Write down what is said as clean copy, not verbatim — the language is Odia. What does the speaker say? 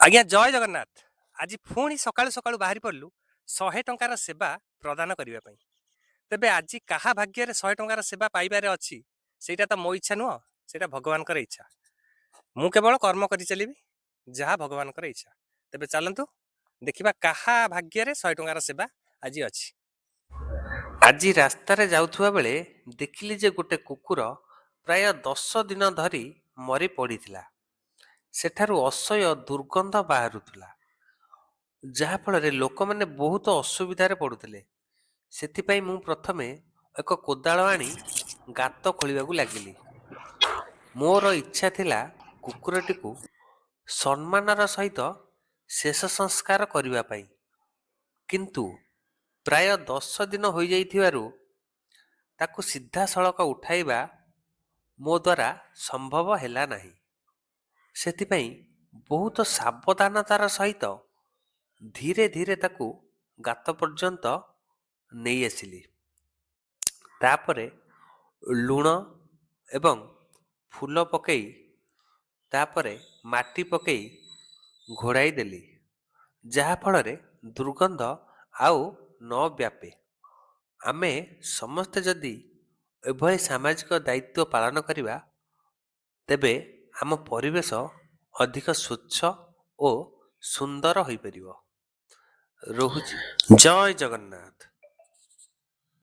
ଆଜ୍ଞା, ଜୟ ଜଗନ୍ନାଥ। ଆଜି ପୁଣି ସକାଳୁ ସକାଳୁ ବାହାରି ପଡ଼ିଲୁ 100 ଟଙ୍କାର ସେବା ପ୍ରଦାନ କରିବା ପାଇଁ। ତେବେ ଆଜି କାହା ଭାଗ୍ୟରେ 100 ଟଙ୍କାର ସେବା ପାଇବାରେ ଅଛି, ସେଇଟା ତ ମୋ ଇଚ୍ଛା ନୁହଁ, ସେଇଟା ଭଗବାନଙ୍କର ଇଚ୍ଛା। ମୁଁ କେବଳ କର୍ମ କରି ଚାଲିବି, ଯାହା ଭଗବାନଙ୍କର ଇଚ୍ଛା। ତେବେ ଚାଲନ୍ତୁ ଦେଖିବା କାହା ଭାଗ୍ୟରେ 100 ଟଙ୍କାର ସେବା ଆଜି ଅଛି। ଆଜି ରାସ୍ତାରେ ଯାଉଥିବା ବେଳେ ଦେଖିଲି ଯେ ଗୋଟେ କୁକୁର ପ୍ରାୟ 10 ଦିନ ଧରି ମରି ପଡ଼ିଥିଲା। ସେଠାରୁ ଅସହ୍ୟ ଦୁର୍ଗନ୍ଧ ବାହାରୁଥିଲା, ଯାହାଫଳରେ ଲୋକମାନେ ବହୁତ ଅସୁବିଧାରେ ପଡ଼ୁଥିଲେ। ସେଥିପାଇଁ ମୁଁ ପ୍ରଥମେ ଏକ କୋଦାଳ ଆଣି ଗାତ ଖୋଳିବାକୁ ଲାଗିଲି। ମୋର ଇଚ୍ଛା ଥିଲା କୁକୁରଟିକୁ ସମ୍ମାନର ସହିତ ଶେଷ ସଂସ୍କାର କରିବା ପାଇଁ, କିନ୍ତୁ ପ୍ରାୟ 10 ଦିନ ହୋଇଯାଇଥିବାରୁ ତାକୁ ସିଧାସଳଖ ଉଠାଇବା ମୋ ଦ୍ୱାରା ସମ୍ଭବ ହେଲା ନାହିଁ। ସେଥିପାଇଁ ବହୁତ ସାବଧାନତାର ସହିତ ଧୀରେ ଧୀରେ ତାକୁ ଗାତ ପର୍ଯ୍ୟନ୍ତ ନେଇ ଆସିଲି। ତାପରେ ଲୁଣ ଏବଂ ଫୁଲ ପକାଇ, ତାପରେ ମାଟି ପକାଇ ଘୋଡ଼ାଇ ଦେଲି, ଯାହାଫଳରେ ଦୁର୍ଗନ୍ଧ ଆଉ ନ ବ୍ୟାପେ। ଆମେ ସମସ୍ତେ ଯଦି ଏଭଳି ସାମାଜିକ ଦାୟିତ୍ୱ ପାଳନ କରିବା, ତେବେ ଆମ ପରିବେଶ ଅଧିକ ସ୍ୱଚ୍ଛ ଓ ସୁନ୍ଦର ହୋଇପାରିବ। ରହୁଛି, ଜୟ ଜଗନ୍ନାଥ।